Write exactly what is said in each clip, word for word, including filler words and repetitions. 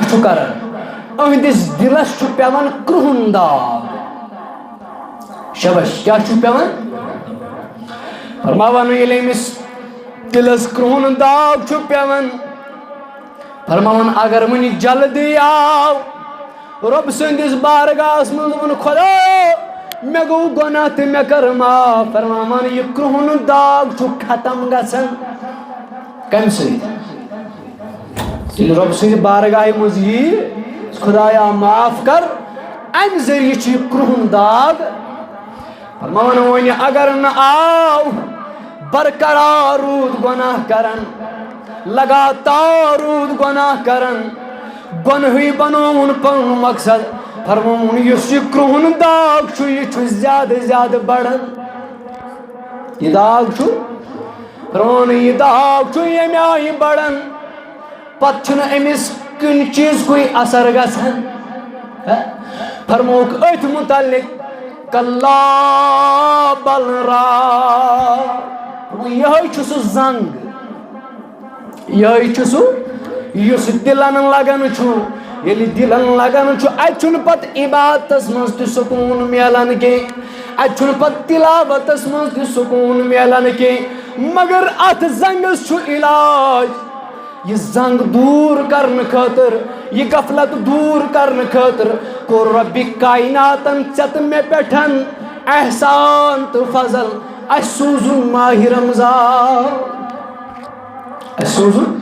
چھُ کران، أہنٛدِس دِلس چھُ پٮ۪وان کرٛہُن داغ۔ شاباش، کیٛاہ چھُ پٮ۪وان؟ فرماوان، ییٚلہِ أمِس دِلس کرٛہُن داغ چھُ پٮ۪وان، فرماوان، اگر وۄنۍ جلدی آو رۄب سٕنٛدِس بارگاہس منٛز، ووٚن، خۄدا، مےٚ گوٚو گۄناہ تہٕ مےٚ کٔر معاف۔ فرماوان، یہِ کرٛہُن داغ چھُ ختم گژھان۔ کَمہِ سۭتۍ؟ ییٚلہِ رۄب سٕنٛدِ بارگاہہِ منٛز یی، خۄدایا معاف کر، اَمہِ ذٔریعہٕ چھُ یہِ کرٛہُن داغ۔ فرماوان، وۄنۍ اگر نہٕ آو، برقرار روٗد گۄناہ کران، لگاتار روٗد گۄناہ کران، گۄنہٕے بنووُن پنُن مقصد۔ فرمووُن، یُس یہِ کرٛہُن داغ چھُ، یہِ چھُ زیادٕ زیادٕ بڑان۔ یہِ داغ چھُ، فرمووُن، یہِ داغ چھُ ییٚمہِ آیہِ بڑان، پتہٕ چھُنہٕ أمِس کُنہِ چیٖزکُے اثر گژھان۔ ہہ؟ فرمووُکھ أتھۍ متعلق، کلا بل را۔ یِہوٚے چھُ سُہ زنٛگ، یِہوٚے چھُ سُہ یُس دِلن لگان چھُ۔ ییٚلہِ دِلن لگان چھُ، اَتہِ چھُنہٕ پتہٕ عبادتس منٛز تہِ سکوٗن میلان کینٛہہ، اَتہِ چھُنہٕ پتہٕ تلاوتس منٛز تہِ سکوٗن میلان کینٛہہ۔ مگر اَتھ زنٛگس چھُ علاج۔ یہِ زنٛگ دوٗر کرنہٕ خٲطرٕ، یہِ غفلت دوٗر کرنہٕ خٲطرٕ کوٚر رۄبِ کایناتن ژےٚ تہٕ مےٚ پٮ۪ٹھ احسان تہٕ فضل۔ اَسہِ سوٗزُن ماہِ رمضان۔ اَسہِ سوٗزُن۔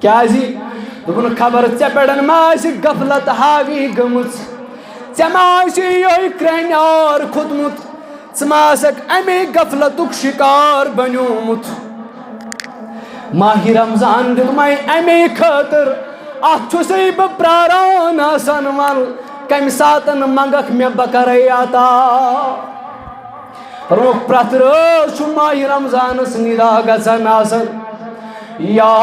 کیٛازِ؟ دوٚپُن، خبر ژےٚ پٮ۪ٹھ ما آسہِ غفلت حاوی گٔمٕژ، ژےٚ ما آسہِ یِہوٚے کرٛہنیار کھوٚتمُت، ژٕ ما آسکھ اَمے غفلتُک شِکار بنیومُت۔ ماہِ رمضان دیُتمَے اَمے خٲطرٕ، اَتھ چھُسَے بہٕ پرٛاران آسان، وَل کَمہِ ساتَن منٛگَکھ مےٚ، بہٕ کَرَے عطا۔ روٚف پرٛٮ۪تھ رٲژ چھُ ماہِ رمضانَس نِدا گژھان آسان، یا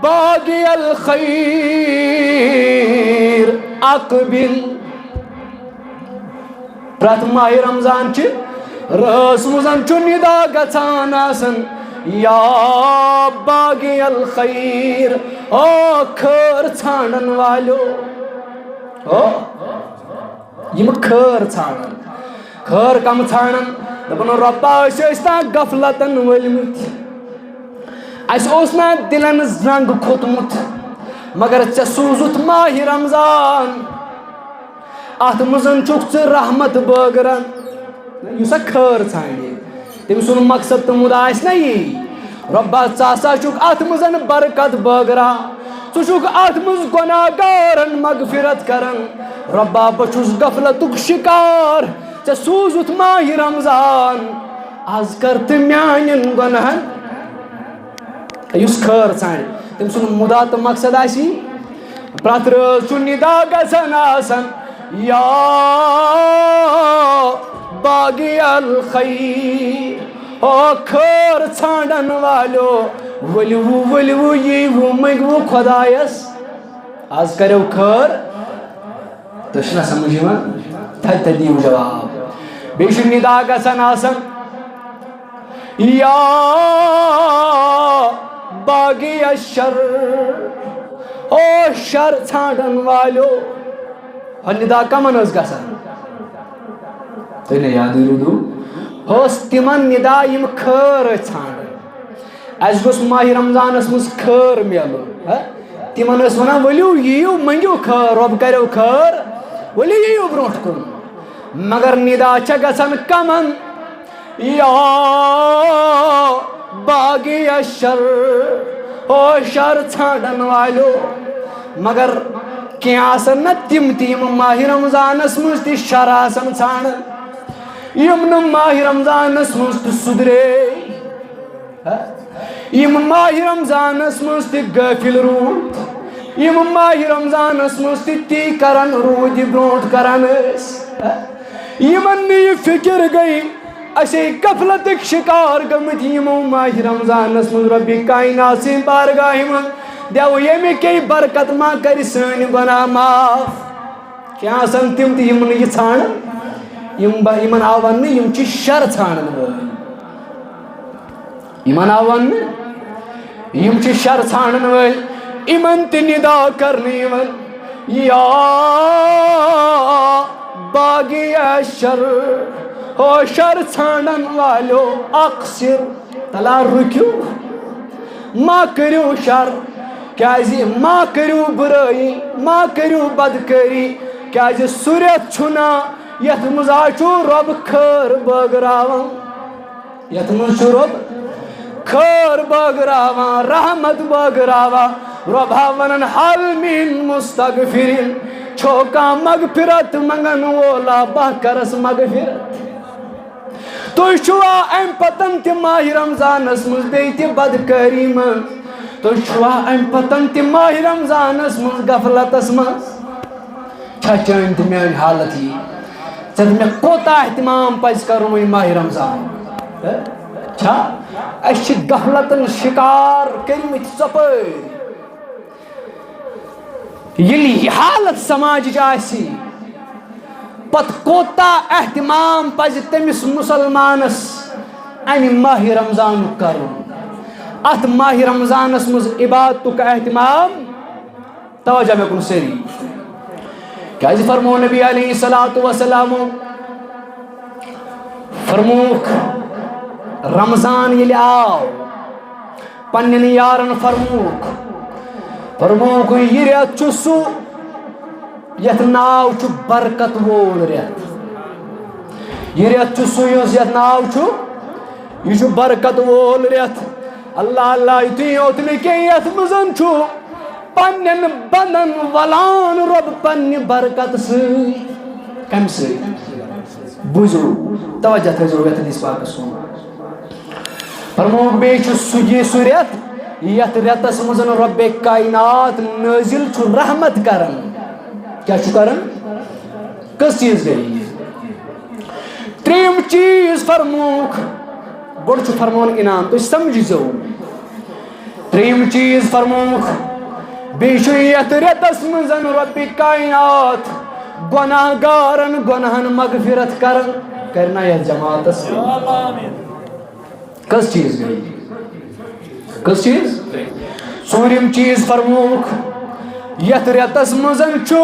باغی الخیر اقبل۔ پرٛٮ۪تھ ماہِ رمضان چہِ رٲژ منٛز چھُ نِدا گژھان آسان، یا باغی الخیر، او خٲر ژھانٛڈن والیو۔ او، یِم خٲر ژھانٛڈن۔ خٲر کم ژھانٛڈن؟ دَپان، رۄبا، أسۍ ٲسۍ تام غفلتن ؤلمٕتۍ، اَسہِ اوس نا دِلن زنٛگ کھوٚتمُت، مگر ژےٚ سوٗزُتھ ماہِ رمضان۔ اَتھ منٛز چھُکھ ژٕ رحمت بٲگران۔ یُس سا خٲر ژھانٛڈِ، تٔمۍ سُنٛد مقصد تہٕ مُدعا آسہِ نا یی، رۄبا، ژٕ ہسا چھُکھ اَتھ منٛز برکت بٲگران، ژٕ چھُکھ اَتھ منٛز گۄناہ گارن مغفرت کران۔ رۄبا، بہٕ چھُس غفلتُک شِکار، ژےٚ سوٗزُتھ ماہِ رمضان، از کر تہٕ میانٮ۪ن گۄناہن۔ یُس خٲر ژھانٛڈِ، تٔمۍ سُنٛد مُدعا تہٕ مقصد آسہِ یی۔ پرٛٮ۪تھ رٲژ چھُ نِدا گژھان آسان، یا باغی الخیر، او خٲر ژھانٛڈن والیو، ؤلِو، ؤلِو، یِیِو، مٔنٛگِو خۄدایس۔ از کریو خٲر، تۄہہِ چھُنہ سمجھ یِوان؟ تھدِ تھدِ دِیِو جواب۔ بیٚیہِ چھُ نِدا گژھان آسان، یا باغی الشر، او شر ژھانٛڈن والیو۔ ہۄ نِدا کمن ٲس گژھان؟ تۄہہِ نہ یادٕے روٗدوٕ؟ ہۄ ٲس تِمن نِدا، یِم خٲر ٲسۍ ژھانٛڈان۔ اَسہِ گوٚژھ ماہِ رمضانس منٛز خٲر میلُن۔ ہہ؟ تِمن ٲسۍ ونان، ؤلِو یِیِو، مٔنٛگِو خٲر، رۄب کریو خٲر، ؤلِو یِیِو برونٛٹھ کُن۔ مگر نِدا چھےٚ گژھان کمن، یا باغی الشر، او شر ژھانٛڈن والیو۔ مگر کینٛہہ آسن نہ تِم تہِ، یِم ماہِ رمضانس منٛز تہِ شر آسن ژھانٛڈان، یِم نہٕ ماہِ رمضانس منٛز تہِ سُدرے۔ ہہ؟ یِم ماہِ رمضانس منٛز تہِ غٲفِل روٗدۍ، یِم ماہِ رمضانس منٛز تہِ تی کران روٗدۍ، یہِ برونٛٹھ کران ٲسۍ۔ ہہ؟ یِمن نہٕ یہِ فِکر گٔے، أسے غفلتٕکۍ شِکار گٔمٕتۍ یِمو ماہِ رمضانس منٛز رۄبِ کاینات سٕنٛدِ بارگاہہِ منٛز، دیو ییٚمہِ کے برکت ما کرِ سٲنۍ گۄناہ معاف۔ کینٛہہ آسن تِم تہِ یِم نہٕ یہِ ژھانٛڈن، یِم با-، یِمن آو وننہٕ، یِم چھِ شر ژھانٛڈن وٲلۍ۔ یِمن آو وننہٕ، یِم چھِ شر ژھانٛڈن وٲلۍ۔ یِمن تہِ ندا کرنہٕ یِوان، یا باغی شر، ہو شر ژھانڈن والیو، اقصر، تلا رُکِو، ما کٔرِو شر، کیازِ ما کٔرِو بُرٲیی، ما کٔرِو بدکٲری، کیازِ سُہ رٮ۪تھ چھُنا یتھ منٛز آسہِ رۄب خٲر بٲگراوان۔ یتھ منٛز چھُ رۄب خٲر بٲگراوان، رحمت بٲگراوان۔ رۄب ہا ونان، "حل من مستغفرین"، چھو کانٛہہ مغفرت منگن وولا، بہٕ کرس مغفرت۔ تُہۍ چھِوا امہِ پتن تہِ ماہِ رمضانس منٛز بیٚیہِ تہِ بدکٲری منٛز؟ تُہۍ چھِوا امہِ پتن تہِ ماہِ رمضانس منٛز غفلتس منٛز؟ چھا چٲنۍ تہٕ میٲنۍ حالت یی؟ ژےٚ تہٕ مےٚ کوٗتاہ اہتمام پزِ کرُن وۄنۍ ماہِ رمضان؟ ہہ؟ چھا؟ أسۍ چھِ غفلتن شکار کٔرمٕتۍ ژۄپٲرۍ۔ ییٚلہِ یہِ حالت سماجٕچ آسہِ، پتہٕ کوٗتاہ اہتمام پزِ تٔمِس مسلمانس امہِ ماہِ رمضانُک کرُن؟ اتھ ماہِ رمضانس منٛز عبادتُک اہتمام۔ توجہ مےٚ کُن سٲری۔ کیازِ فرموو نبی علیہ الصلوۃ والسلام، فرمووُکھ، رمضان ییٚلہِ آو، پننٮ۪ن یارن فرمووُکھ، فرمووُکھ، یہِ رٮ۪تھ چھُ سُہ یتھ ناو چھُ برکت وول رٮ۪تھ۔ یہِ رٮ۪تھ چھُ سُہ یُس یتھ ناو چھُ، یہِ چھُ برکت وول رٮ۪تھ۔ اللہ اللہ، یُتُے یوت نہٕ کینٛہہ، یتھ منٛز چھُ پننٮ۪ن بندن ولان رۄب پننہِ برکت سۭتۍ۔ کمہِ سۭتۍ؟ بوٗزِو، توجہ تھٲیزیو یتھ حدیث پاکس کُن۔ فرمووُکھ، بیٚیہِ چھُ سُہ یہِ سُہ رٮ۪تھ، یتھ رٮ۪تس منٛز رۄب کائنات نٲزِل چھُ رحمت کران۔ کیٛاہ چھُ کران؟ کٔژ چیٖز گٔے؟ ترٛیٚیِم چیٖز فرمووُکھ، گۄڈٕ چھُ فرماوُن انعام، تُہۍ سمجھزیو۔ ترٛیٚیِم چیٖز فرمووُکھ، بیٚیہِ چھُ یتھ رٮ۪تس منٛز رۄبِ کائنات گۄناہ گارن گۄناہن مغفرت کران۔ کرنا یتھ جماعتس سۭتۍ۔ کٔژ چیٖز گٔے؟ کٔژ چیٖز؟ ژوٗرِم چیٖز فرمووُکھ، یتھ رٮ۪تس منٛز چھُ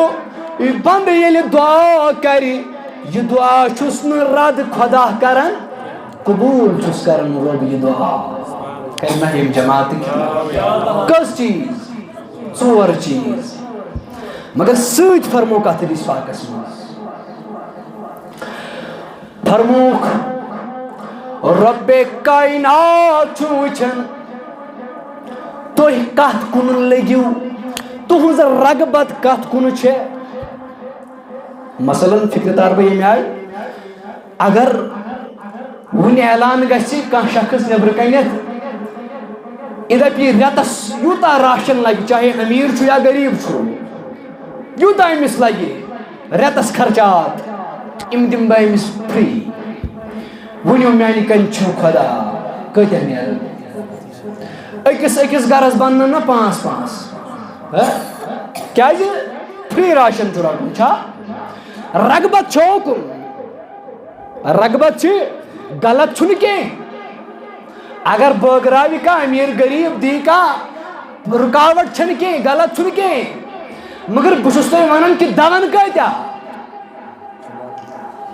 یہِ بندٕ ییٚلہِ دعا کرِ، یہِ دعا چھُس نہٕ رد خۄدا کران، قبوٗل چھُس کران رۄب یہِ دعا۔ کرِ نہ ییٚمہِ جماعتٕکۍ؟ کٔژ چیٖز؟ ژور چیٖز۔ مگر سۭتۍ فرموو کتھ حدیث پاکس منٛز، فرمووُکھ، رۄبِ کائنات چھُ وٕچھان، تُہۍ کتھ کُن لٔگِو، تُہٕنٛز رغبت کتھ کُن چھےٚ۔ مثلاً، فکرِ طور پٲٹھۍ ییٚمہِ آیہِ، اگر وٕنہِ اعلان گژھِ کانٛہہ شخص نیٚبرٕ کنٮ۪تھ، یہِ دپہِ، یہِ رٮ۪تس یوٗتاہ راشن لگہِ، چاہے امیر چھُ یا غریب چھُ، یوٗتاہ أمِس لگہِ رٮ۪تس خرچات، یِم دِمہٕ بہٕ أمِس free۔ ؤنِو، میانہِ کنہِ چھُ خۄدا، کۭتیاہ نیرن؟ أکِس أکِس گرس بنن نہ پانٛژھ پانٛژھ۔ ہہ؟ کیازِ؟ Free راشن چھُ رٹُن، چھا؟ رغبت چھو کُن۔ رغبت چھِ، غلط چھُنہٕ کینٛہہ۔ اگر بٲگراوِ کانٛہہ امیر غریب، دی کانٛہہ، رکاوٹ چھنہٕ کینٛہہ، غلط چھُنہٕ کینٛہہ۔ مگر بہٕ چھُس تۄہہِ ونان کہِ دون کۭتیاہ؟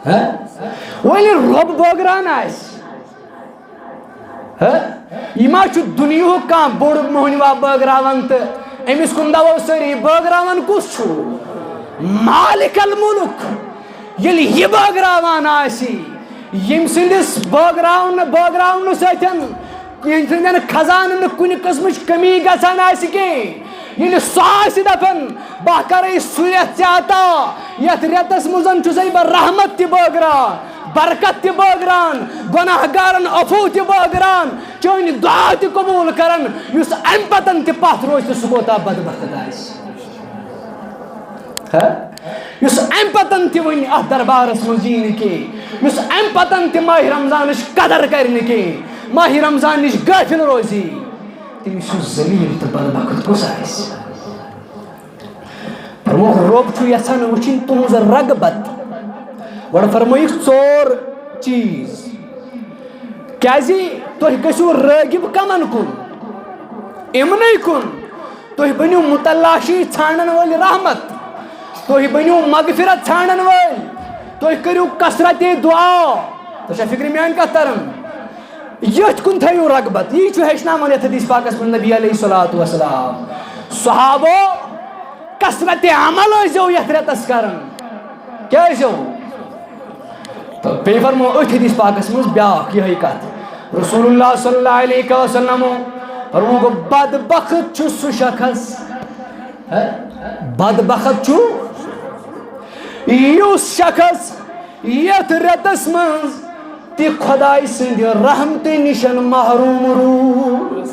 ہہ؟ وۄنۍ ییٚلہِ رۄب بٲگراوان آسہِ، ہہ؟ یہِ ما چھُ دُنیاہُک کانٛہہ بوٚڑ موہنیو بٲگراوان تہٕ أمِس کُن دَوو سٲری؟ بٲگراوان کُس چھُ؟ مالک الملک۔ ییٚلہِ یہِ بٲگراوان آسہِ، ییٚمہِ سٕنٛدِس بٲگراونہٕ، بٲگراونہٕ سۭتۍ ییٚمہِ سٕنٛدٮ۪ن خزانن نہٕ کُنہِ قٕسمٕچ کمی گژھان آسہِ کینٛہہ، ییٚلہِ سُہ آسہِ دَپان، "بہٕ کرے سُہ رٮ۪تھ ژےٚ عطا، یَتھ رٮ۪تس منٛز چھُسے بہٕ رحمت تہِ بٲگراوان، برکت تہِ بٲگراوان، گۄناہ گارن عفو تہِ بٲگراوان، چٲنۍ دعا تہِ قبوٗل کران، یُس اَمہِ پتن تہِ پتھ روزِ تہٕ سُہ کوٗتاہ بدبخت آسہِ۔" ہہ؟ یُس اَمہِ پتن تہِ وۄنۍ اَتھ دربارس منٛز یی نہٕ کینٛہہ، یُس اَمہِ پتن تہِ ماہِ رمضانٕچ قدر کرِ نہٕ کینٛہہ، ماہِ رمضان نِش غٲفِل روزِ، تٔمِس ہیوٗ ذلیل تہٕ بدبخت کُس آسہِ؟ فرمووُکھ، رۄب چھُ یژھان وٕچھِنۍ تُہٕنٛز رغبت۔ گۄڈٕ فرمٲیِکھ ژور چیٖز۔ کیازِ؟ تُہۍ گٔژھِو رٲغِب کمن کُن؟ یِمنٕے کُن۔ تُہۍ بٔنِو متلاشی ژھانڈن وٲلۍ رحمت۔ تُہۍ بٔنِو مغفرت ژھانڈن وٲلۍ۔ تُہۍ کٔرِو کثرت دعا۔ تۄہہِ چھا فکرِ میٲنۍ کتھ تران؟ یٔتھۍ کُن تھٲیِو رغبت۔ یی چھُ ہیٚچھناوان یتھ حدیث پاکس منٛز نبی علیہ الصلوۃ والسلام۔ صحابو، کثرت عمل ٲسۍزیو یتھ رٮ۪تس کران۔ کیٛازِ؟ تہٕ بیٚیہِ فرمو أتھۍ حدیث پاکس منٛز بیٛاکھ یِہے کتھ۔ رسول اللہ صلی اللہ علیہ وسلم فرمو، بدبخت چھُ سُہ شخص، ہہ؟ بدبخت چھُ یُس شخص یتھ رٮ۪تس منٛز تہِ خۄداے سٕنٛدِ رحمتہٕ نِشن محروم روٗد۔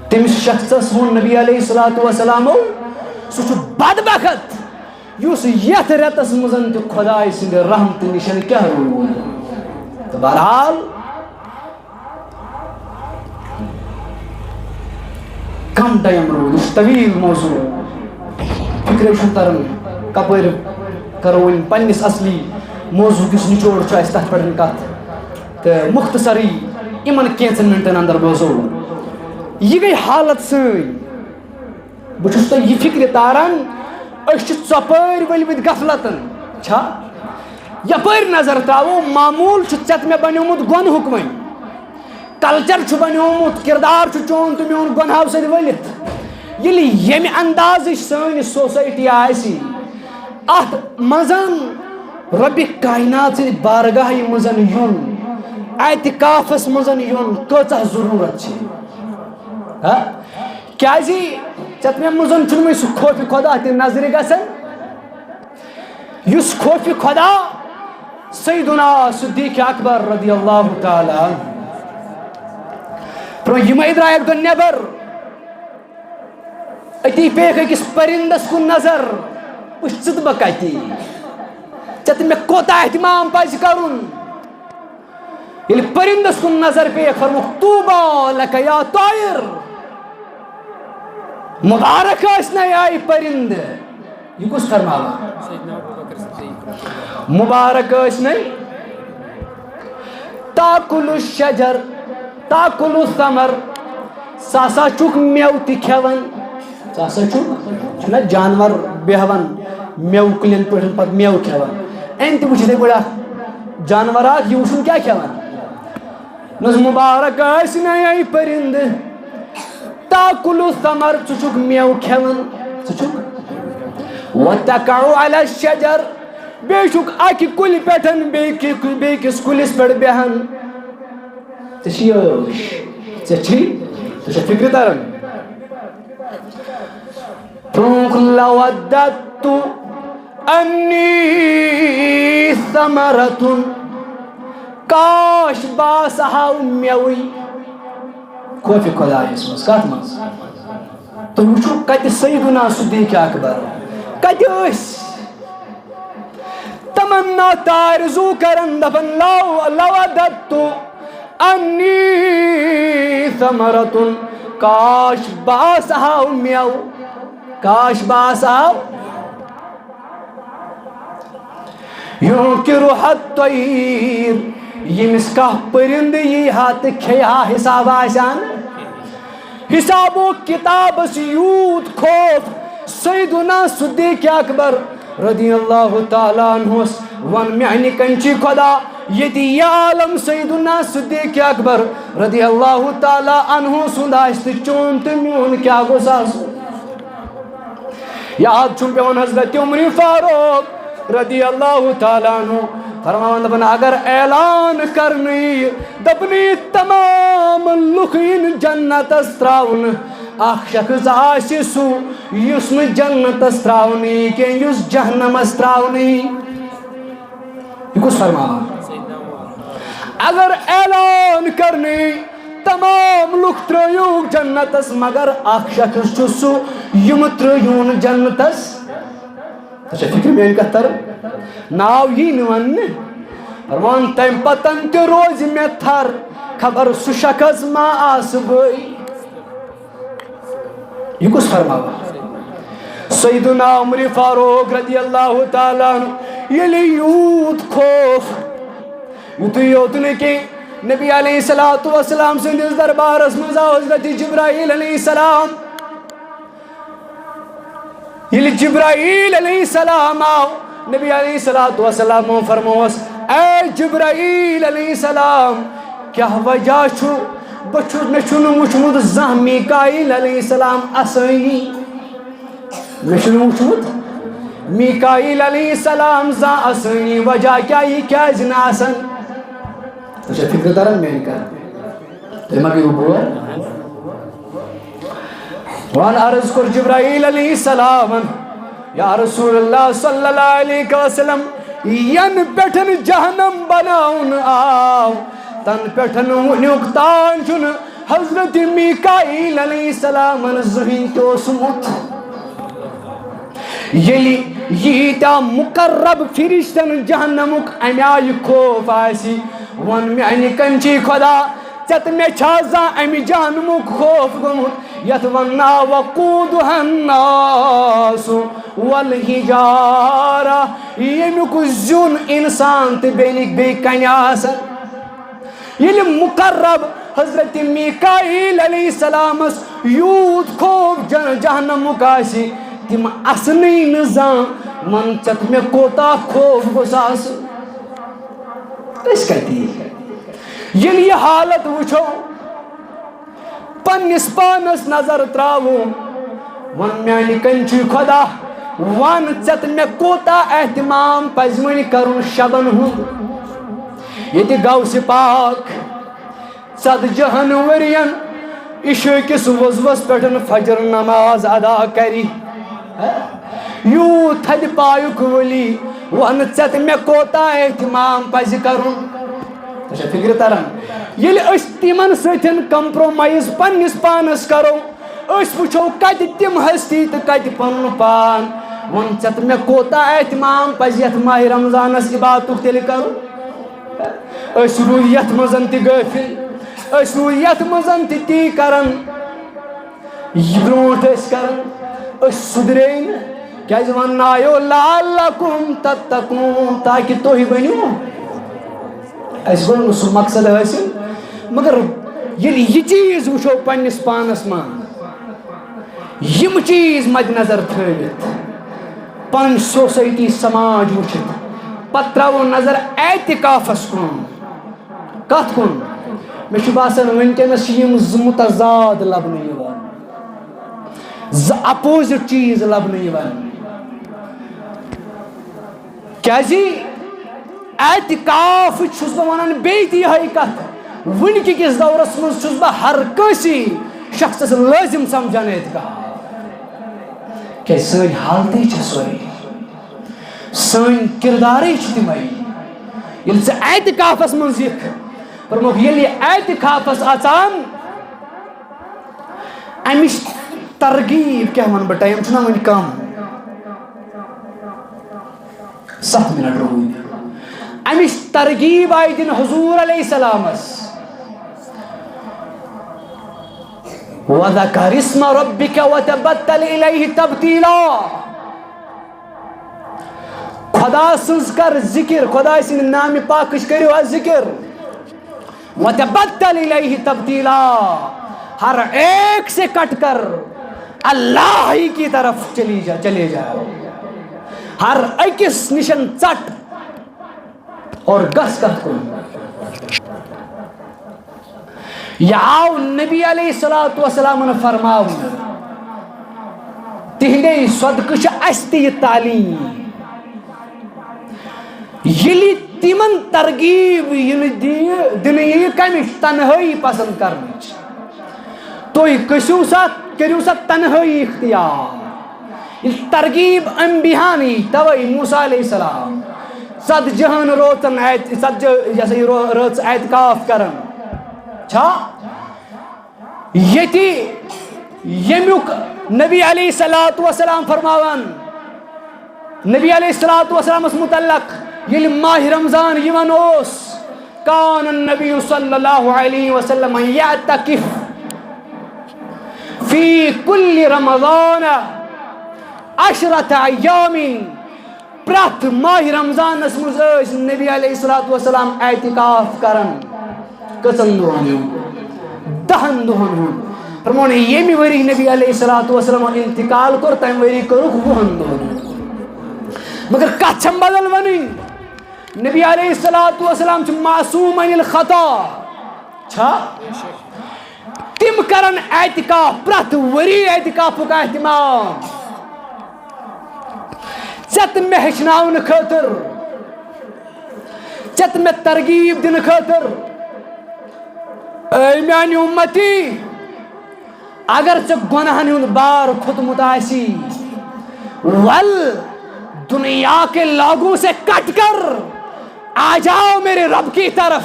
تٔمِس شخصس ووٚن نبی علیہ الصلوۃ والسلامو، سُہ چھُ بدبخت یُس یتھ رٮ۪تس منٛز تہِ خۄداے سٕنٛدِ رحمتہٕ نِشن کیٛاہ روٗد۔ تہٕ بہرحال، کم ٹائم روٗد، یہِ چھُ طویل موضوع، فکرے چھُنہٕ تران کپٲرۍ کرو وۄنۍ پننِس اصلی موضوع کِس نچوڑ چھُ اَسہِ تتھ پٮ۪ٹھ کتھ۔ تہٕ مختصرٕے یِمن کینٛژن منٹن اندر بوزو۔ یہِ گٔے حالت سٲنۍ۔ بہٕ چھُس تۄہہِ یہِ فکرِ تاران، أسۍ چھِ ژۄپٲرۍ ؤلمٕتۍ غفلتن۔ چھا؟ یپٲرۍ نظر تراوو، معموٗل چھُ ژےٚ تہٕ مےٚ بنیومُت گۄنہُک وۄنۍ۔ کلچر چھُ بنیومُت، کردار چھُ چون تہٕ میون گۄنہو سۭتۍ ؤلِتھ۔ ییٚلہِ ییٚمہِ اندازٕچ سٲنۍ سوسایٹی آسہِ، اتھ منٛز رۄبِ کائنات سٕنٛدِ بارگاہہِ منٛز یُن، اعتکافس منٛز یُن کۭژاہ ضروٗرت چھِ؟ ہا؟ کیازِ ژےٚ تہٕ مےٚ منٛز چھُنہٕ وۄنۍ سُہ خوفِ خدا تہِ نظرِ گژھان، یُس خوفِ خدا سیدنا صدیق اکبر رضی اللہ تعالیٰ عنہ۔ پرٛو یِمے درٛاے اکہِ دۄہ نٮ۪بر، أتی پیٚیَکھ أکِس پٔرِندَس کُن نظر، وٕچھ ژٕ تہٕ بہٕ کَتہِ، ژےٚ تہٕ مےٚ کوٗتاہ اہتمام پَزِ کَرُن۔ ییٚلہِ پٔرِندَس کُن نظر پیٚیَکھ، فرمووُکھ، "طوبیٰ لَکَ یا طائر"، مُبارک ٲسۍ نَے آے پٔرِندٕ۔ یہِ کُس فرماوان؟ مُبارک ٲسۍ نَے۔ تاکل الشجر، تاکل الثمر، سُہ ہسا چھُکھ مٮ۪وٕ تہِ کھٮ۪وان۔ سُہ ہسا چھُکھ، چھُنہ جانور بیٚہوان مٮ۪وٕ کُلٮ۪ن پٮ۪ٹھ پتہٕ مٮ۪وٕ کھٮ۪وان۔ أمۍ تہِ وٕچھ یِتھَے پٲٹھۍ اکھ جانور اکھ، یہِ وٕچھُن کیٛاہ کھٮ۪وان۔ نہ حظ، مُبارک ٲسۍ نَے پٔرِندٕ۔ تاکل الثمر، ژٕ چھُکھ مٮ۪وٕ کھٮ۪وان، ژٕ چھُکھ۔ وتقع علی الشجر، بیٚیہِ چھُکھ اَکہِ کُلہِ پٮ۪ٹھ بیٚیہِ کہِ-، بیٚیہِ کِس کُلِس پٮ۪ٹھ بیٚہان۔ ژےٚ چھِ یٲش، ژےٚ چھِ، ژےٚ چھےٚ فِکرِ تران؟ پرٛونٛکھ، لوددت انی ثمرة، کاش بہٕ آسہٕ ہاو مٮ۪وٕے۔ خوفِ خۄدایَس منٛز، کَتھ منٛز؟ تُہۍ وٕچھِو، کَتہِ سیدنا صدیق اکبر، کَتہِ ٲسۍ؟ تمنا تہِ آرزو کران، دپان، "لو، لوددت انی ثمرة"، کاش بہٕ آسہٕ ہاو مٮ۪وٕ، کاش بہٕ آسہٕ ہاو۔ یوکرہ الطیر، ییٚمِس کانٛہہ پٔرِندٕ یی ہا تہٕ کھیٚیہِ ہا، حساب آسہِ ہا نہٕ۔ حساب و کتابس یوٗت خوف سیدنا صدیق اکبر رضی اللہ تعالیٰ عنہس۔ وَن میانہِ کنچی خۄدا، ییٚتہِ یہِ عالم سیدنا صدیق اکبر رضی اللہ تعالیٰ عنہ سُنٛد آسہِ تہٕ چون تہٕ میون کیٛاہ گوٚژھ آسُن؟ یاد چھُم پٮ۪وان حضرت عمر فاروق رضی اللہ تعالیٰ عنہ فرماوان، دپان، اگر اعلان کرنہٕ یی، دپنہٕ یی، تمام لُکھ یِن جنتس تراونہٕ، اکھ شخص آسہِ سُہ یُس نہٕ جنتس تراونہٕ یی کینٛہہ، یُس جہنمس تراونہٕ یی۔ یہِ کُس فرماوان؟ اگر اعلان کرنہٕ یی، تمام لُکھ ترٲیوکھ جنتس، مگر اکھ شخص چھُ سُہ، یِم ترٲیون جنتس۔ ژےٚ چھےٚ فکرِ میٲنۍ کتھ تران؟ ناو یی نہٕ وننہٕ۔ فرمان، تمہِ پتن تہِ روزِ مےٚ تھر، خبر سُہ شخص ما آسہٕ بٕے۔ یہِ کُس فرماوان؟ سیدنا عمر فاروق رضی اللہ تعالیٰ عنہ، ییٚلہِ یوٗت خوف، یُتُے یوت نہٕ کینٛہہ، نبی علیہ الصلوۃ والسلام سٕنٛدِس دربارس منٛز آو حضرت جبرائیل علیہ السلام۔ ییٚلہِ جبرائیل علیہ السلام آو، نبی علیہ الصلوۃ والسلام فرموس، اے جبرائیل علیہ السلام، کیٛاہ وجہ چھُ؟ بہٕ چھُس، مےٚ چھُنہٕ وُچھمُت زانٛہہ میکائیل علیہ السلام اسٲنی۔ مےٚ چھُنہٕ وُچھمُت میکائیل علیہ السلام زانٛہہ اسٲنی۔ وجہ کیٛاہ؟ یہِ کیٛازِ نہٕ آسان؟ ژےٚ چھا فِکرِ تران میٛانہِ کَتھِ؟ تُہۍ ما گٔیوٕ بور؟ وۄنۍ عرض کوٚر جبرائیل علیہ السلامن، یا رسول اللہ صلی اللہ علیہ وسلم، ینہٕ پٮ۪ٹھ جہنم بناونہٕ آو، تنہٕ پٮ۪ٹھ وُنیُک تام چھُنہٕ حضرت میکائیل علیہ السلامن زٕہٕنۍ تہِ اوسمُت۔ ییٚلہِ ییٖتیٛاہ مُقرب فرشتن جہنمُک اَمہِ آیہِ خوف آسہِ، وۄن میٛانہِ کنچی خۄدا، ژےٚ تہٕ مےٚ چھا زانٛہہ اَمہِ جہنمُک خوف گوٚمُت، یَتھ وَنناو وقودها الناس والحجارہ، ییٚمیُک زیُن اِنسان تہٕ بیٚیہِ بیٚیہِ کَنہِ آسان؟ ییٚلہِ مُقرب حضرت میکائیل علیہ السلامس یوٗت خوف جہ-، جہنمُک آسہِ، تِم اسنٕے نہٕ زانٛہہ، وَن ژےٚ تہٕ مےٚ کوتاہ خوف گوٚژھ آسُن۔ أسۍ کَتہِ یی؟ ییٚلہِ یہِ حالت وٕچھو، پننِس پانس نظر تراوو، وَن میٛانہِ کنچی خۄدا، وَن ژےٚ تہٕ مےٚ کوتاہ اہتمام پزِ وۄنۍ کرُن شبن ہُنٛد۔ ییٚتہِ غوث پاک ژتجی ہن ؤرین عشاء کِس وضوس پٮ۪ٹھ فجر نماز ادا کرِ، یوٗت تھدِ پایُک ولی، وَن ژےٚ تہٕ مےٚ کوتاہ اہتمام پزِ کرُن۔ ژےٚ چھا فِکرِ تران؟ ییٚلہِ أسۍ تِمن سۭتۍ compromise پننِس پانس کرو، أسۍ وٕچھو کتہِ تِم ہستی تہٕ کتہِ پنُن پان۔ وۄنۍ ژےٚ تہٕ مےٚ کوتاہ اہتمام پزِ یتھ ماہِ رمضانس عبادتُک تیٚلہِ کرُن۔ أسۍ روٗدۍ یتھ منٛز تہِ غٲفِل، أسۍ روٗدۍ یتھ منٛز تہِ تی کران۔ یہِ برونٛٹھ ٲسۍ کران، أسۍ سُدرے نہٕ۔ کیٛازِ وننایو لعلکم تتقون، تاکہِ تُہۍ بٔنِو۔ اَسہِ گوٚو نہٕ سُہ مقصد حٲصِل، مگر ییٚلہِ یہِ چیٖز وٕچھو پننِس پانس منٛز، یِم چیٖز مد نظر تھٲوِتھ پنٕنۍ society، سماج وٕچھِتھ، پتہٕ ترٛاوو نظر اعتکافس کُن۔ کتھ کُن؟ مےٚ چھُ باسان وٕنکیٚنس چھِ یِم زٕ متضاد لبنہٕ یِوان، زٕ opposite چیٖز لبنہٕ یِوان۔ کیازِ اعتکاف چھُس بہٕ ونان بیٚیہِ تہِ یِہے کتھ، وٕنکہِ کِس دورس منٛز چھُس بہٕ ہر کٲنٛسہِ شخصس لٲزم سمجھان اعتکاف۔ کیازِ سٲنۍ حالتٕے چھِ سۄے، سٲنۍ کردارٕے چھِ تِمے۔ ییٚلہِ ژٕ اعتکافس منٛز یِکھ، فرمووُکھ، ییٚلہِ یہِ اعتکافس اژان، امِچ ترغیب کیٛاہ ونہٕ بہٕ، ٹایم چھُنہ وۄنۍ کم۔ ستھ منٹ روٗدۍ۔ امِچ ترغیب آیہِ دِنہٕ حضور علیہ السلامس، وذکر اسم ربک وتبتل الیہ تبتیلا۔ خدا سٕنٛز کر ذکر، خداے سٕنٛدِ نامہِ پاکٕچ کٔرِو حظ ذکر۔ وتبتل الیہ تبتیلا، ہر ایک سے کٹ کر اللہ ہی کی طرف چلی جا، چلے جاؤ۔ ہر أکِس نِشن ژٹ اور گژھ کتھ کُن۔ یہِ آو نبی علیہ الصلوۃ والسلامن فرماونہٕ۔ تِہنٛدے صدقہٕ چھِ اسہِ تہِ یہِ تعلیٖم۔ ییٚلہِ تِمن ترغیب یِنہٕ دِیہِ، دِنہٕ یِیہِ کمِچ؟ تنہٲیی پسند کرنٕچ۔ تُہۍ کٔسِو سا، کٔرِو سا تنہٲیی اختیار۔ ییٚلہِ ترغیب انبیاہن یی، توے موسیٰ علیہ السلام ژتجی ہن رٲژن اعت-، ژتجی، یہِ ہسا یہِ رو-، رٲژ اعتکاف کران۔ چھا؟ ییٚتہِ ییٚمیُک نبی علیہ الصلوۃ والسلام فرماوان، نبی علیہ الصلوۃ والسلامس متعلق، ییٚلہِ ماہ رمضان یِوان اوس، کان النبی صلی اللہ علیہ وسلم یعتکف فی کل رمضان عشرۃ ایام۔ پرٛٮ۪تھ ماہ رمضانس منٛز ٲسۍ نبی علیہ الصلوۃ والسلام اعتکاف کران۔ کٔژَن دۄہَن ہُنٛد؟ دَہَن دۄہَن ہُنٛد۔ فرمووُن، ییٚمہِ ؤری نبی علیہ الصلوۃ والسلام انتقال کوٚر، تَمہِ ؤری کوٚرُکھ وُہَن دۄہَن ہُنٛد۔ مگر کَتھ چھَم بدل وَنٕنۍ۔ نبی علیہ الصلوۃ والسلام چھِ معصوم عن الخطا۔ چھا؟ تِم کرن اعتکاف، پرٛٮ۪تھ ؤری اعتکافُک اہتمام۔ ژےٚ تہٕ مےٚ ہیٚچھناونہٕ خٲطرٕ، ژےٚ تہٕ مےٚ ترغیب دِنہٕ خٲطرٕ۔ اے میانہِ اُمتی، اگر ژےٚ گۄناہن ہُنٛد بار کھوٚتمُت آسی، ول، دنیا کے لاگوں سے کٹ کر، آ جاؤ میرے رب کی طرف،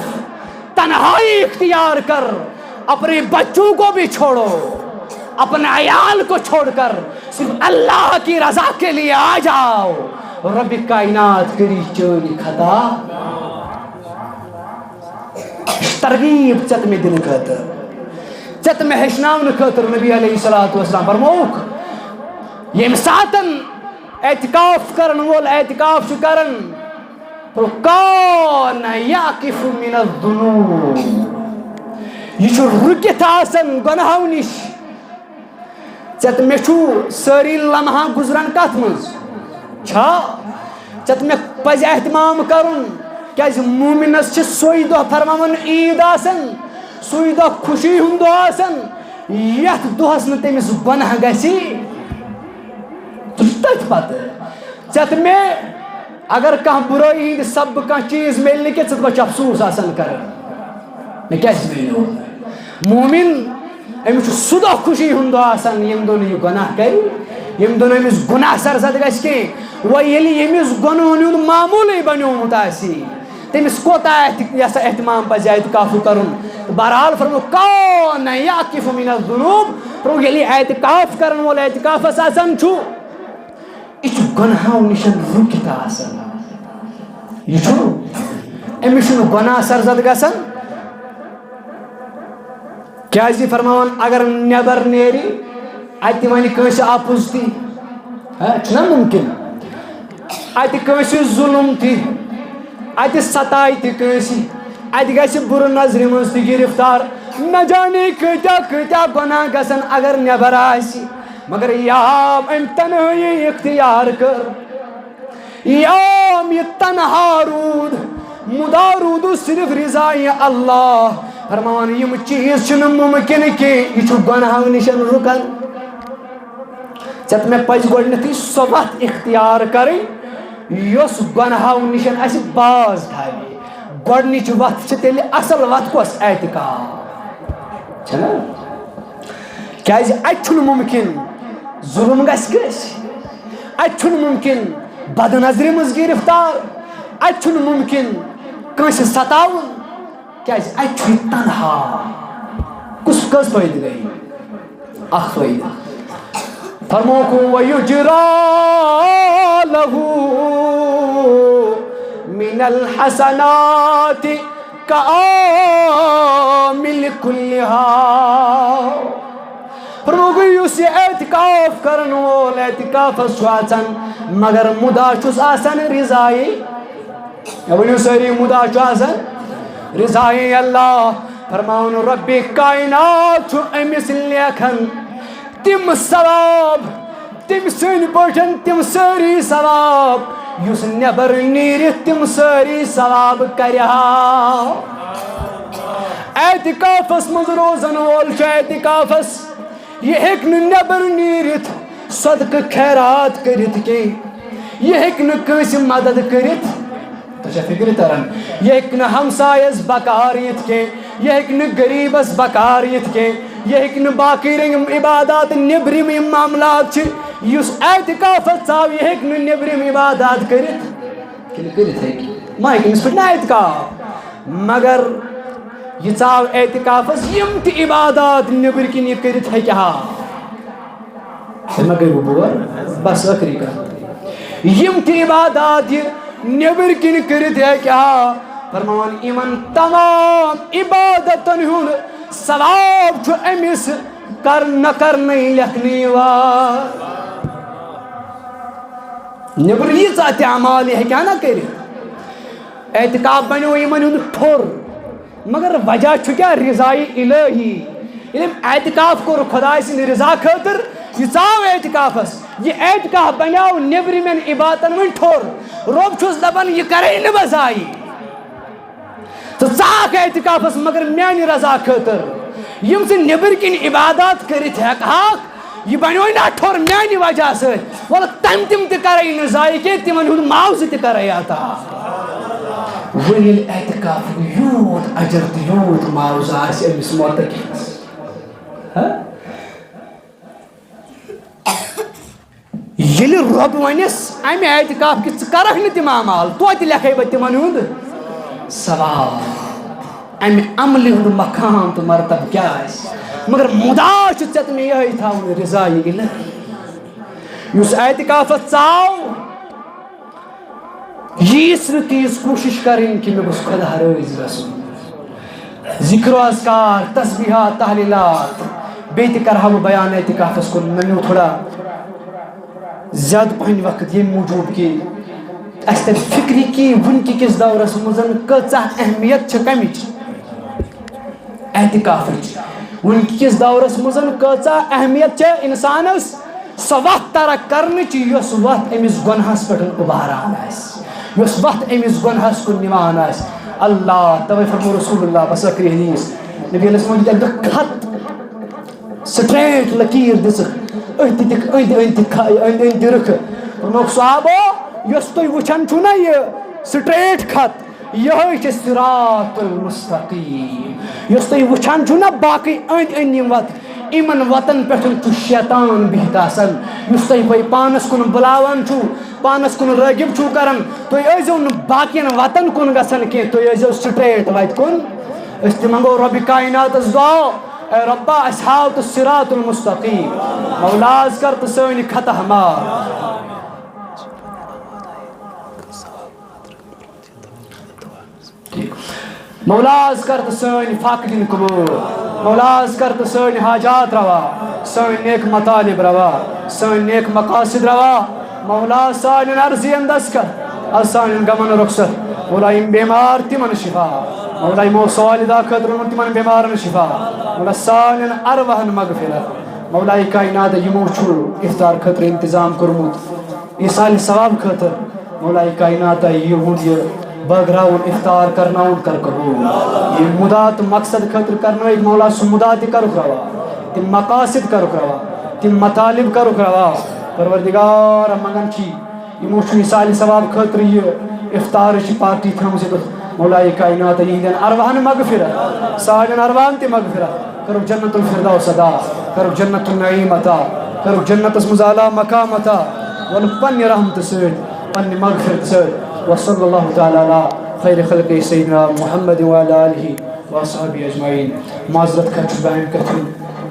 تنہائی اختیار کر، اپنے بچوں کو بھی چھوڑو، اپنے عیال کو چھوڑ کر صرف اللہ کی رضا کے لیے آ جاؤ، رب کائنات کری چٲنۍ خطا۔ ترغیب ژےٚ تہٕ مےٚ دِنہٕ خٲطرٕ، ژےٚ تہٕ مےٚ ہیٚچھناونہٕ خٲطرٕ نبی علیہ الصلوۃ والسلام فرمووُکھ، ییٚمہِ ساتَن اعتکاف کرن وول اعتکاف چھُ کران، فرموو، کان یعکف من الذنوب، یہِ چھُ رُکِتھ آسان گۄناہو نِش۔ ژےٚ تہٕ مےٚ چھُ سٲری لمحہ گُزران کتھ منٛز؟ چھا؟ ژےٚ تہٕ مےٚ پزِ اہتمام کرُن، کیازِ مومنس چھِ سُے دۄہ فرماوان عید آسان، سُے دۄہ خوشی ہُنٛد دۄہ آسان، یتھ دۄہس نہٕ تٔمِس گۄناہ گژھِ۔ تہٕ تٔتھۍ پتہٕ ژےٚ تہٕ مےٚ اگر کانٛہہ بُرٲیی ہِنٛدِ سببہٕ کانٛہہ چیٖز میلہِ نہٕ کینٛہہ، ژٕ دَپَکھ، چھُ افسوٗس آسان کران، مےٚ کیٛازِ میلیو نہٕ؟ مومِن، أمِس چھُ سُہ دۄہ خوشی ہُنٛد دۄہ آسان، ییٚمہِ دۄہ نہٕ یہِ گۄناہ کرِ، ییٚمہِ دۄہ نہٕ أمِس گۄناہ سرزد گژھِ کینٛہہ۔ وۄنۍ ییٚلہِ ییٚمِس گۄناہَن ہُنٛد معموٗلٕے بنیومُت آسہِ، تٔمِس کوٗتاہ احت-، یہِ ہسا اہتمام پزِ اعتکافُک کرُن؟ تہٕ بہرحال فرمو، کان یعکف من الذنوب، فرمو، ییٚلہِ اعتکاف کرن وول اعتکافس آسان چھُ، یہِ چھُ گۄناہو نِش رُکِتھ آسان۔ یہِ چھُ، أمِس چھُنہٕ گۄناہ سرزد گژھان۔ کیازِ فرماوان، اگر نٮ۪بر نیرِ، اَتہِ وَنہِ کٲنٛسہِ اَپُز تہِ، ہا، چھُنہ مُمکِن؟ اَتہِ کٲنٛسہِ ظُلُم تہِ، اَتہِ ستایہِ تہِ کٲنٛسہِ، اَتہِ گژھِ بُرٕ نظرِ منٛز تہِ گِرفتار۔ نہ جانے کۭتیٛاہ کۭتیٛاہ گۄناہ گژھن اگر نٮ۪بر آسہِ۔ مگر یام أمۍ تنہٲیی اختیار کٔر، یام یہِ تنہا روٗد، مُدا روٗدُس صرف رضایہِ اللہ۔ فرماوان، یِم چیٖز چھِنہٕ مُمکِن کینٛہہ، یہِ چھُ گۄناہو نِش رُکان۔ ژےٚ تہٕ مےٚ پَزِ گۄڈٕنٮ۪تھٕے سۄ وَتھ اختیار کَرٕنۍ، یۄس گۄناہو نِش اَسہِ باز تھاوِ۔ گۄڈٕنِچ وَتھ چھِ تیٚلہِ اَصٕل وَتھ کۄس؟ اعتکاف۔ چھےٚ نہ؟ کیازِ اَتہِ چھُنہٕ مُمکِن ظُلُم گژھِ کٲنٛسہِ، اَتہِ چھُنہٕ مُمکِن بد نظرِ منٛز گِرفتار، اَتہِ چھُنہٕ مُمکِن کٲنٛسہِ ستاوُن، کیازِ اَتہِ چھُ یہِ تنہا۔ کُس، کٔژ فٲیدٕ گٔے؟ اکھ فٲیدٕ۔ فرمووُکھ، وَيُجْرَى لَهُ مِنَ الْحَسَنَاتِ كَعَامِلِ كُلِّهَا۔ فرمووُکھ، یُس یہِ اعتکاف کرن وول اعتکافس چھُ اژان، مگر مُدا چھُس آسان رضایہِ۔ مےٚ ؤنِو سٲری، مُدا چھُ آسان رضایہِ اللہ۔ فرماوُن، رۄبِ کائنات چھُ أمِس لیکھان تِم ثواب، تِم سٕنٛدۍ پٲٹھۍ تِم سٲری ثواب، یُس نٮ۪بر نیٖرِتھ تِم سٲری ثواب کرِ ہا۔ اعتکافس منٛز روزن وول چھُ اعتکافس، یہِ ہیٚکہِ نہٕ نٮ۪بر نیٖرِتھ صدقہٕ خیرات کٔرِتھ کینٛہہ، یہِ ہیٚکہِ نہٕ کٲنٛسہِ مدد کٔرِتھ۔ تۄہہِ چھا فِکرِ تران؟ یہِ ہیٚکہِ نہٕ ہمسایس بکار یِتھ کینٛہہ، یہِ ہیٚکہِ نہٕ غریٖبس بکار یِتھ کینٛہہ، یہِ ہیٚکہِ نہٕ باقٕے رٔنٛگۍ عبادات، نیٚبرِم یِم معاملات چھِ، یُس اعتکافس ژاو، یہِ ہیٚکہِ نہٕ نیٚبرِم عبادات کٔرِتھ۔ کِنہٕ کٔرِتھ ہیٚکہِ؟ ما ہیٚکہِ أمِس پھٕٹہِ نا اعتکاف؟ مگر یہِ ژاو اعتکافس، یِم تہِ عبادات نیٚبٕرۍ کِنۍ یہِ کٔرِتھ ہیٚکہِ ہا۔ تیٚلہِ ما گٔے وۄنۍ بور؟ بس ٲخری کتھ۔ یِم تہِ عبادات یہِ نیٚبٕرۍ کِنۍ کٔرِتھ ہیٚکہِ ہا، فرماوان، یِمن تمام عبادتن ہُنٛد ثواب چھُ أمِس کر-، نہ کرنٕے لیکھنہٕ یِوان۔ نیٚبرٕ ییٖژاہ تہِ اعمال یہِ ہیٚکہِ ہا نہ کٔرِتھ۔ اعتکاف بنیو یِمن ہُنٛد ٹھوٚر۔ مگر وجہ چھُ کیٛاہ؟ رضایہِ الہی۔ ییٚلہِ أمۍ اعتکاف کوٚر خۄداے سٕنٛدِ رضا خٲطرٕ، یہِ ژاو اعتکافس، یہِ اعتکاف بنیٛاو نیٚبرِمٮ۪ن عبادتن وۄنۍ ٹھوٚر۔ رۄب چھُس دپان، یہِ کرے نہٕ بہٕ ضایہِ۔ ژٕ ژاکھ اعتکافس مگر میانہِ رضا خٲطرٕ۔ یِم ژٕ نیٚبٕرۍ کِنۍ عبادات کٔرِتھ ہٮ۪کہٕ ہاکھ، یہِ بنیوے نا ٹھوٚر میانہِ وجہ سۭتۍ۔ وَلہٕ تَمہِ تِم تہِ کَرَے نہٕ ضایع کینٛہہ، تِمَن ہُنٛد معاوضہٕ تہِ کَرَے عطا۔ وۄنۍ ییٚلہِ اعتکافُک یوٗت اجر تہٕ یوٗت معاوضہٕ آسہِ أمِس معتکفَس، ہہ؟ ییٚلہِ رۄب وَنٮ۪س، اَمہِ اعتکاف کہِ ژٕ کَرَکھ نہٕ تِم اعمال، توتہِ لیکھَے بہٕ تِمَن ہُنٛد ثواب۔ امہِ عملہِ ہُنٛد مقام تہٕ مرتبہٕ کیٛاہ آسہِ، مگر مُدا چھُ ژےٚ تہٕ مےٚ یِہوٚے تھاوُن، رضایہِ الہی۔ یُس اعتکافس ژاو، ییٖژ نہٕ تیٖژ کوٗشِش کرٕنۍ کہِ مےٚ گوٚژھ خۄدا رٲضۍ گژھُن۔ ذکر و اذکار، تسبیحات، تحلیلات، بیٚیہِ تہِ کرٕ ہا بہٕ بیان اعتکافس کُن، مےٚ نیوٗ تھوڑا زیادٕ پہن وقت ییٚمہِ موٗجوٗب کہِ اَسہِ تَرِ فِکرِ کہِ وٕنکہِ کِس دورس منٛز کۭژاہ اہمیت چھِ کَمِچ؟ اعتکافٕچ۔ وٕنکہِ کِس دورس منٛز کۭژاہ اہمیت چھِ اِنسانس سۄ وَتھ ترک کرنٕچ، یۄس وَتھ أمِس گۄنہَس پٮ۪ٹھ اُباران آسہِ، یۄس وَتھ أمِس گۄنہَس کُن نِوان آسہِ۔ اللہ، توے فرمو رسول اللہ بس ٲخری حدیث، نبی علیہ السلام دیُت اَکہِ دۄہ خط، سٹریٹ لکیر دِژٕکھ، أتھۍ دِتِکھ أنٛدۍ أنٛدۍ تہِ کھا-، أنٛدۍ أنٛدۍ تہِ رٕکھٕ۔ دوٚپنکھ، صحابو، یۄس تُہۍ وٕچھان چھِو نا یہِ سٹریٹ خط، یِہوٚے چھِ صراط المستقیم۔ یۄس تُہۍ وٕچھان چھِو نا باقٕے أنٛدۍ أنٛدۍ یِم وَتہٕ، یِمن وَتَن پٮ۪ٹھ چھُ شیطان بِہِتھ آسان، یُس تۄہہِ پانَس کُن بُلاوان چھُ، پانَس کُن رٲغِب چھُو کران۔ تُہۍ ٲسۍزیو نہٕ باقیَن وَتَن کُن گژھان کینٛہہ، تُہۍ ٲسۍزیو سٹریٹ وَتہِ کُن۔ أسۍ تہِ منٛگو رۄبِ کایناتَس دُعا، اے رۄبا، اَسہِ ہاو تہٕ صراط المستقیم۔ مولا حظ کر تہٕ سٲنۍ خطا معاف۔ مولا حظ کر تہٕ سٲنۍ فاقہٕ دِن قبوٗل۔ مولا حظ کر تہٕ سٲنۍ حاجات روا، سٲنۍ نیک مطالب روا، سٲنۍ نیک مقاصد روا۔ مولا سانٮ۪ن عرضی اندس کر، از سانٮ۪ن غمن رخصت۔ مولا یِم بیمار تِمن شفا۔ مولا یِمو سوالدہ خٲطرٕ ووٚن تِمن بیمارن شفا۔ مولا سانٮ۪ن ارواحن مغفرت۔ مولا کائنات یِمو چھُ افطار خٲطرٕ انتظام کوٚرمُت، ایصال ثواب خٲطرٕ۔ مولا کائنات یِہُنٛد یہِ بٲگراوُن افطار کرناوُن کر قبوٗل۔ یہِ مُدا تہٕ مقصد خٲطرٕ کرنٲوِکھ مولا سُہ مُدا تہِ کرُکھ روا، تِم مقاصد کرُکھ روا، تِم مطالب کرُکھ روا۔ پروردگار منگان چھِ یِمو چھُ ایصال ثواب خٲطرٕ یہِ افطارٕچ پارٹی تھٲومٕژ ییٚتٮ۪تھ۔ مولا کائنات یِہنٛدٮ۪ن ارواحن مغفرت، سانٮ۪ن ارواحن تہِ مغفرت۔ کرُکھ جنت الفردوس عطا، کرُکھ جنت النعیم عطا، کرُکھ جنتس منٛز اعلیٰ مقام عطا۔ وَلہٕ پننہِ رحمتہٕ سۭتۍ، پننہِ مغفرت سۭتۍ۔ وصلی اللہ تعالیٰ علی خیر خلقہ سیدنا محمد وعلی آلہ واصحابہ اجمعین۔ معذرت کر چھُس بہٕ اَمہِ کتھِ ہُنٛد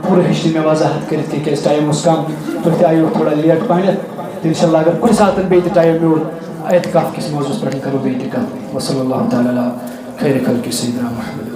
پوٗرٕ ہیٚچھ نہٕ مےٚ وضاحت کٔرِتھ کینٛہہ، کیازِ ٹایم اوس کم، تُہۍ تہِ آیو تھوڑا لیٹ پہنتھ۔ تہٕ انشاءاللہ اگر کُنہِ ساتہٕ بیٚیہِ تہِ ٹایم میوٗل، اعتکاف کِس موضوعس پٮ۪ٹھ کرو بیٚیہِ تہِ کتھ۔ وصلی اللہ تعالیٰ علی خیر خلقہ سیدنا محمد۔